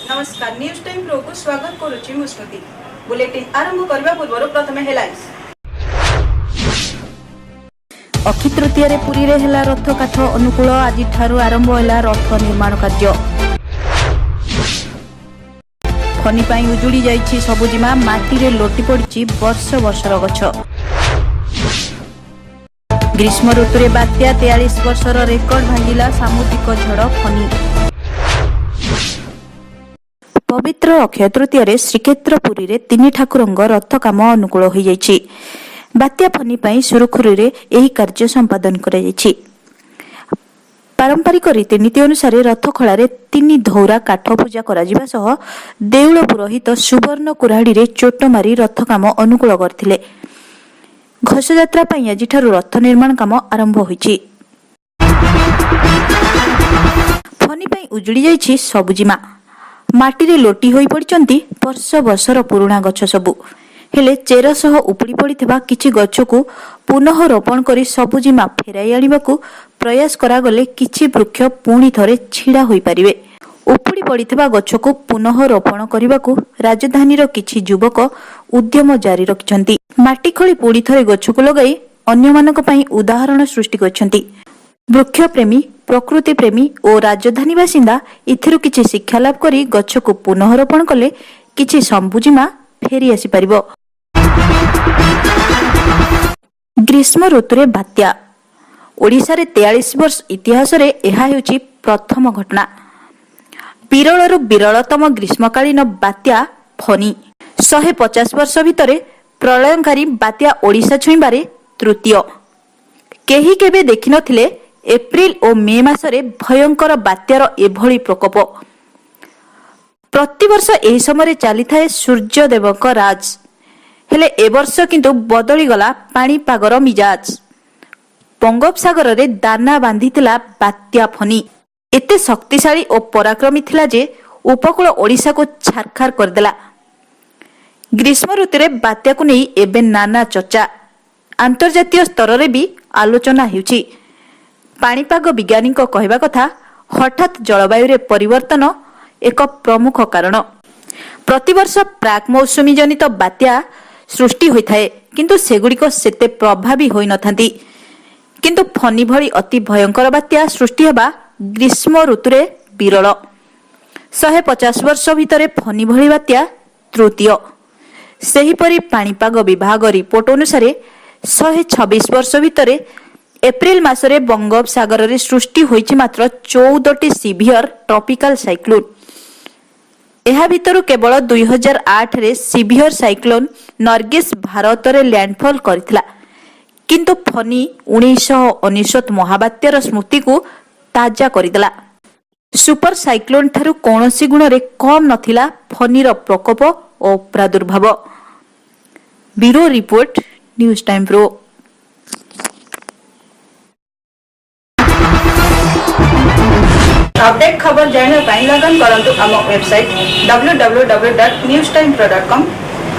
ନମସ୍କାର, news time ପ୍ରୋକୁ ସ୍ୱାଗତ କରୁଛି ମୁଁ ସ୍ମୃତି। ବୁଲେଟିନ୍ ଆରମ୍ଭ କରିବା ପୂର୍ବରୁ ପ୍ରଥମେ ହେଡଲାଇନ୍ସ। ଅକ୍ଷୟ ତୃତୀୟାରେ ପୁରୀରେ ହେଲା ରଥ କାଠ ଅନୁକୂଳ। ଆଜିଠାରୁ ଆରମ୍ଭ ହେଲା ରଥ ନିର୍ମାଣ କାର୍ଯ୍ୟ। ଫନି ପାଇଁ ଉଜୁଡ଼ି ଯାଇଛି ସବୁଜିମା, ମାଟିରେ ଲୋଟି ପଡ଼ିଛି ବର୍ଷ ବର୍ଷର ଗଛ। ଗ୍ରୀଷ୍ମ ଋତୁରେ ବାତ୍ୟା, 43 ବର୍ଷର ରେକର୍ଡ ଭାଙ୍ଗିଲା ସାମୁଦ୍ରିକ ଝଡ଼ ଫନି। ପବିତ୍ର ଅକ୍ଷୟ ତୃତୀୟାରେ ଶ୍ରୀକ୍ଷେତ୍ର ପୁରୀରେ ତିନି ଠାକୁରଙ୍କ ରଥ କାମ ଅନୁକୂଳ ହୋଇଯାଇଛି। ବାତ୍ୟା ଫନି ପାଇଁ ସୁରୁଖୁରୁରେ ଏହି କାର୍ଯ୍ୟ ସମ୍ପାଦନ କରାଯାଇଛି। ପାରମ୍ପରିକ ରୀତିନୀତି ଅନୁସାରେ ରଥଖଳାରେ ତିନି ଧଉରା କାଠ ପୂଜା କରାଯିବା ସହ ଦେଉଳ ପୁରୋହିତ ସୁବର୍ଣ୍ଣ କୁରାଢ଼ୀରେ ଚୋଟ ମାରି ରଥ କାମ ଅନୁକୂଳ କରିଥିଲେ। ଘୋଷଯାତ୍ରା ପାଇଁ ଆଜିଠାରୁ ରଥ ନିର୍ମାଣ କାମ ଆରମ୍ଭ ହୋଇଛି। ଫନି ପାଇଁ ଉଜୁଡ଼ି ଯାଇଛି ସବୁଜିମା, ମାଟିରେ ଲୋଟି ହୋଇ ପଡ଼ିଛନ୍ତି ବର୍ଷ ବର୍ଷର ପୁରୁଣା ଗଛ ସବୁ। ହେଲେ ଚେର ସହ ଉପୁଡ଼ି ପଡ଼ିଥିବା କିଛି ଗଛକୁ ପୁନଃ ରୋପଣ କରି ସବୁଜିମା ଫେରାଇ ଆଣିବାକୁ ପ୍ରୟାସ କରାଗଲେ କିଛି ବୃକ୍ଷ ପୁଣି ଥରେ ଛିଡ଼ା ହୋଇପାରିବେ। ଉପୁଡ଼ି ପଡ଼ିଥିବା ଗଛକୁ ପୁନଃ ରୋପଣ କରିବାକୁ ରାଜଧାନୀର କିଛି ଯୁବକ ଉଦ୍ୟମ ଜାରି ରଖିଛନ୍ତି। ମାଟି ଖୋଳି ପୁଣି ଥରେ ଗଛକୁ ଲଗାଇ ଅନ୍ୟମାନଙ୍କ ପାଇଁ ଉଦାହରଣ ସୃଷ୍ଟି କରିଛନ୍ତି। ବୃକ୍ଷପ୍ରେମୀ, ପ୍ରକୃତି ପ୍ରେମୀ ଓ ରାଜଧାନୀ ବାସିନ୍ଦା ଏଥିରୁ କିଛି ଶିକ୍ଷା ଲାଭ କରି ଗଛକୁ ପୁନଃ ରୋପଣ କଲେ କିଛି ସବୁଜିମା ଫେରି ଆସିପାରିବ। ଗ୍ରୀଷ୍ମ ଋତୁରେ ବାତ୍ୟା, ଓଡ଼ିଶାରେ 43 ବର୍ଷ ଇତିହାସରେ ଏହା ହେଉଛି ପ୍ରଥମ ଘଟଣା। ବିରଳରୁ ବିରଳତମ ଗ୍ରୀଷ୍ମକାଳୀନ ବାତ୍ୟା ଫନି। 150 ବର୍ଷ ଭିତରେ ପ୍ରଳୟଙ୍କାରୀ ବାତ୍ୟା ଓଡ଼ିଶା ଛୁଇଁବାରେ ତୃତୀୟ। କେହି କେବେ ଦେଖିନଥିଲେ ଏପ୍ରିଲ ଓ ମେ ମାସରେ ଭୟଙ୍କର ବାତ୍ୟାର ଏଭଳି ପ୍ରକୋପ। ପ୍ରତିବର୍ଷ ଏହି ସମୟରେ ଚାଲିଥାଏ ସୂର୍ଯ୍ୟଦେବଙ୍କ ରାଜ। ହେଲେ ଏବର୍ଷ କିନ୍ତୁ ବଦଳିଗଲା ପାଣିପାଗର ମିଜାଜ। ବଙ୍ଗୋପସାଗରରେ ଦାନା ବାନ୍ଧିଥିଲା ବାତ୍ୟା ଫନି। ଏତେ ଶକ୍ତିଶାଳୀ ଓ ପରାକ୍ରମୀ ଥିଲା ଯେ ଉପକୂଳ ଓଡ଼ିଶାକୁ ଛାରଖାର କରିଦେଲା। ଗ୍ରୀଷ୍ମ ଋତୁରେ ବାତ୍ୟାକୁ ନେଇ ଏବେ ନାନା ଚର୍ଚ୍ଚା, ଆନ୍ତର୍ଜାତୀୟ ସ୍ତରରେ ବି ଆଲୋଚନା ହେଉଛି। ପାଣିପାଗ ବିଜ୍ଞାନୀଙ୍କ କହିବା କଥା, ହଠାତ୍ ଜଳବାୟୁରେ ପରିବର୍ତ୍ତନ ଏକ ପ୍ରମୁଖ କାରଣ। ପ୍ରତିବର୍ଷ ପ୍ରାକ୍ ମୌସୁମୀ ଜନିତ ବାତ୍ୟା ସୃଷ୍ଟି ହୋଇଥାଏ, କିନ୍ତୁ ସେଗୁଡ଼ିକ ସେତେ ପ୍ରଭାବୀ ହୋଇନଥାନ୍ତି। କିନ୍ତୁ ଫନି ଭଳି ଅତି ଭୟଙ୍କର ବାତ୍ୟା ସୃଷ୍ଟି ହେବା ଗ୍ରୀଷ୍ମ ଋତୁରେ ବିରଳ। 150 ବର୍ଷ ଭିତରେ ଫନି ଭଳି ବାତ୍ୟା ତୃତୀୟ। ସେହିପରି ପାଣିପାଗ ବିଭାଗ ରିପୋର୍ଟ ଅନୁସାରେ 126 ବର୍ଷ ଭିତରେ ଏପ୍ରିଲ ମାସରେ ବଙ୍ଗୋପସାଗରରେ ସୃଷ୍ଟି ହୋଇଛି ମାତ୍ର 14ଟି ସିଭିୟର ଟ୍ରପିକାଲ ସାଇକ୍ଲୋନ୍। ଏହା ଭିତରୁ କେବଳ 2008ରେ ସିଭିୟର ସାଇକ୍ଲୋନ୍ ନର୍ଗିସ୍ ଭାରତରେ ଲ୍ୟାଣ୍ଡଫଲ୍ କରିଥିଲା। କିନ୍ତୁ ଫନି 1999 ମହାବାତ୍ୟାର ସ୍ମୃତିକୁ ତାଜା କରିଦେଲା। ସୁପର ସାଇକ୍ଲୋନ୍ ଠାରୁ କୌଣସି ଗୁଣରେ କମ୍ ନଥିଲା ଫନିର ପ୍ରକୋପ ଓ ପ୍ରାଦୁର୍ଭାବ। Bureau report, news time pro. Update ଖବର ଜାଣିବା ପାଇଁ ଲଗ୍ଅନ୍ କରନ୍ତୁ ଆମ ୱେବସାଇଟ୍ www.newstimePro.com।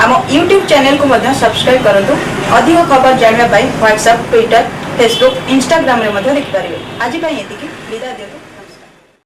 ଆମ ୟୁଟ୍ୟୁବ୍ ଚ୍ୟାନେଲକୁ ମଧ୍ୟ ସବସ୍କ୍ରାଇବ୍ କରନ୍ତୁ। ଅଧିକ ଖବର ଜାଣିବା ପାଇଁ ହ୍ୱାଟ୍ସଆପ୍, ଟ୍ୱିଟର, ଫେସବୁକ୍, ଇନଷ୍ଟାଗ୍ରାମରେ ମଧ୍ୟ ଦେଖିପାରିବେ। ଆଜି ପାଇଁ ଏତିକି, ବିଦାୟ ଦିଅନ୍ତୁ।